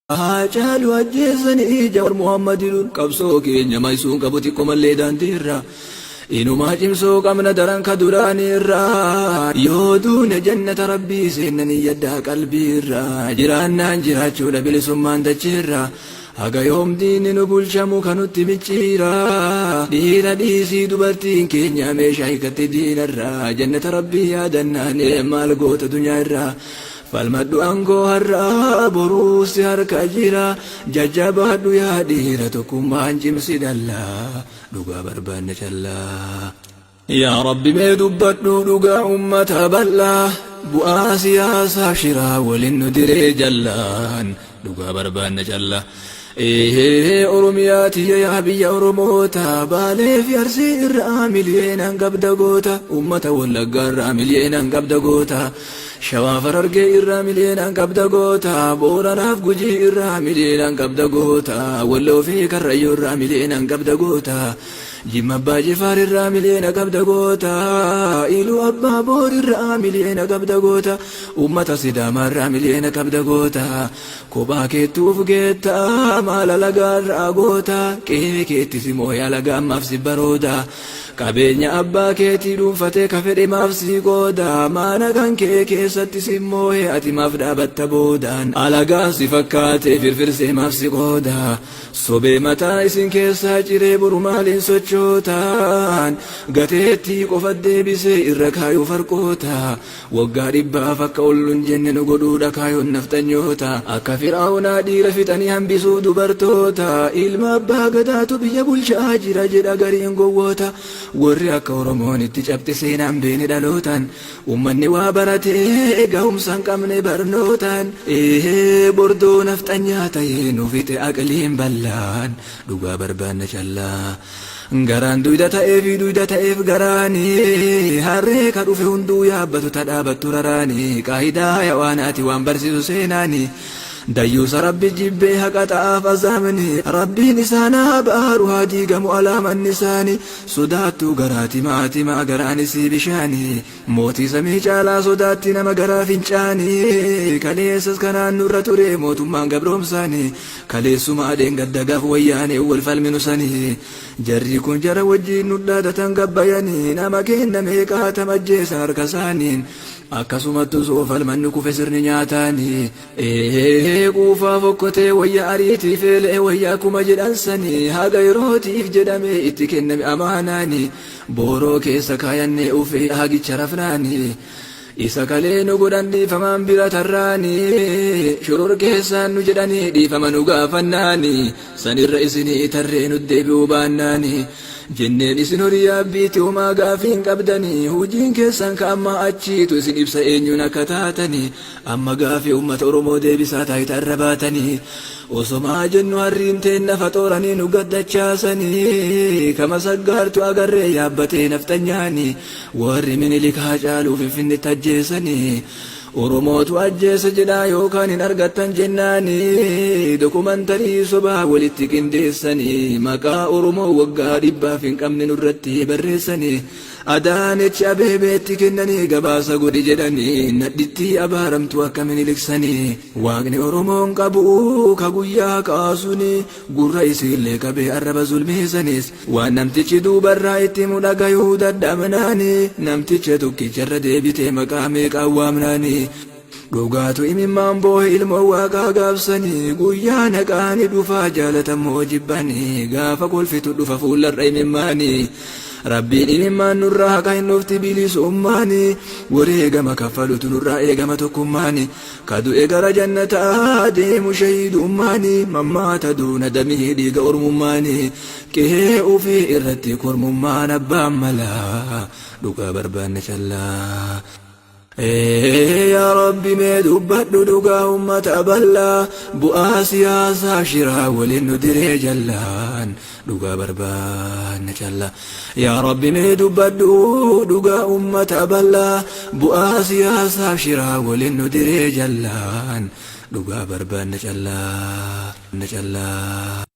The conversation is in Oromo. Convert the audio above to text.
Haacaaluu ajjeesanii Jawar Muhammad hidhuun qabsoo keenya maysuun qabu xiqqo mallee daandii irraa. Inumaa cimsuu qabna daran ka duraanii irraa. Yoo duune jannata rabbii seenna niyyadhaa qalbii irraa. Jiraannaan jiraachuudha bilisummaan dachee irraa. Haga yoom diinni nu bulchamu ka nutti micciira. Dhiira dhiisii dubartiin keenya meeshaa hiikatte diinarraa. Jannata rabbii yaadannaan maal goota dunyaa irraa. Falmadhu aangoo har'aa boruu si harka jira. Jajjabaadhu yaa dhiira tokkummaan cimsi dallaa. Dhugaa barbaanna callaa. Yaa Rabbi mee dubbadhu dhugaa ummata bal'aa. Bu'aa siyaasaaf shiraa waliin nu diree jallaan. Dhugaa barbaanna callaa. Eehee Oromiyaa tiyya yaa biyya Oromoota Baalee fi Arsii irraa miliyeenaan qabda goota Uummata Wallaggaa irraa miliyeenaan qabda goota Shawaa Harargee irraa miliyeenaan qabda goota Booranaaf Gujii irraa miliyeenaan qabda goota Walloo fi Karrayyuu irraa miliyeenaan qabda goota Jimma Abbaa Jifaar irraa miliyoona qabda goota Iluu Abbaa Boor irraa miliyoona qabda goota Uummata Sidaamaa irraa miliyoona qabda goota Kophaa keettu uf geetta maal alagaa irraa goota Qe'ee keetti si moo'e alagaan maaf si barooda Qabeenya abbaa keetii dhuunfatee ka fedhe maaf si qooda Maana kan kee keessatti si moo'e ati maaf dhaabatta boodaan Alagaan si fakkaatee firfirsee maaf si qooda Sobee mataa isin keessaa ciree boru maaliin sochootaan Gateettii qofa deebisee irra kaayuu farqoota Waggaa dhibbaaf akka ol nun jenne nu godhuudha kaayoon nafxanyoota Akka Fir'aawnaa dhiira fixanii hambisuuf dubartoota Ilma abbaa gadaatu biyya bulchaa jira jedha gariin gowwoota Warri akka Oromoon itti cabxe seenaan beene dhalootaan Ummanni waa baratee gahumsa hin qabne barnootaan Eehee bordoo nafxanyaa ta'ee nu fixe aqliin ballaan dhugaa barbaanna callaa Garaan duyda ta'eefi duyda ta'eef garaani harree ka dhufe hunduu yaabbatu ta dhaabattu raraani qaayidaa hayawaanaati waan barsiisu seenaani Dayyuusa Rabbi jibbee haqa ta'aaf azaabni Rabbiin isaan haa baaru haa diigamu alaamanni isaani Sodaattuu garaa timaa timaa garaan isii bishaani Mootii samii caalaa sodaatti nama garaa fincaani Kaleessas kanaan nurra ture mootummaan gabroomsaani Kaleessumaa dheengadda gaaf wayyaanee wal falminu sani Jarri kun jara wajjiin nu dhaadatan gabbayani Nama keenna meeqaatam ajjeesan harka isaaniin Akkasumattu osoo falmannu kufe sirni nyaataani Ee quufaa fokkotee wayya ariitii feelee wayya akkuma jedhan sanii haga yerootiif jedhamee itti kenname amaanaani booroo keessa kaayannee ufee hagicha rafnaani isa kalee nu godhan dhiifamaan bira tarraani shoror keessaan nu jedhanii dhiifama nu gaafannaani sanirra isinii tarree nu deebi'uu baannaani Jenneen isin horii yaabbiiti homaa gaafii hin qabdanii hujiin keessan ka ammaa achiitu isin ibsa eenyuun akka taatanii amma gaafii ummata Oromoo deebisaa taayita irra baatanii osomaa jennu harriin teenna faxooranii nu gaddachaasanii kama saggaartu agarree yaabbatee nafxanyaanii warri Minilik Haacaaluu Finfinnetti ajjeesanii Oromootu ajjeese jedhaa yookaan hin argattan jennaani dokumantarii sobaa walitti qindeessanii maqaa Oromoo waggaa dhibbaaf hin qabne nurratti barreessanii Adaanech Abeebeetti kennanii gabaasa godhi jedhanii nadhittii abaaramtuu akka Miniliksanii Waaqni Oromoon qabu ka guyyaa kaasuni gurra isiillee qabee arraba zulmiisanis Waan namtichi duubarraa itti himu dhagayuu dadhabnaani namticha tokkicharra deebitee maqaa meeqaan waamnaani dhugaatu imimmaan boohe ilmoo waaqaa gaafsanii guyyaa naqaani dhufaa jaalatammoo jibbanii gaafa kolfitu dhufa fuullarra imimmaanii Rabbiin imimmaan nurraa haqa hin dhufti bilisummaani wareegama kaffalutu nurraa eegama tokkummaani Ka du'e gara jannataa deemu shahiidummaani mammaata duuna damii dhiiga ormummaani qe'ee ufii irratti kormummaan abbaan malaa dhugaa barbaanne callaa. Yaa Rabbi mee dubbadhu dhugaa ummata bal'aa bu'aa siyaasaa shiraa waliin nu diree jallaan dhugaa barbaanne callaa. Yaa Rabbi mee dubbadhu dhugaa ummata bal'aa bu'aa siyaasaaf shiraa waliin nu diree jallaan dhugaa barbaanne callaa. Callaa.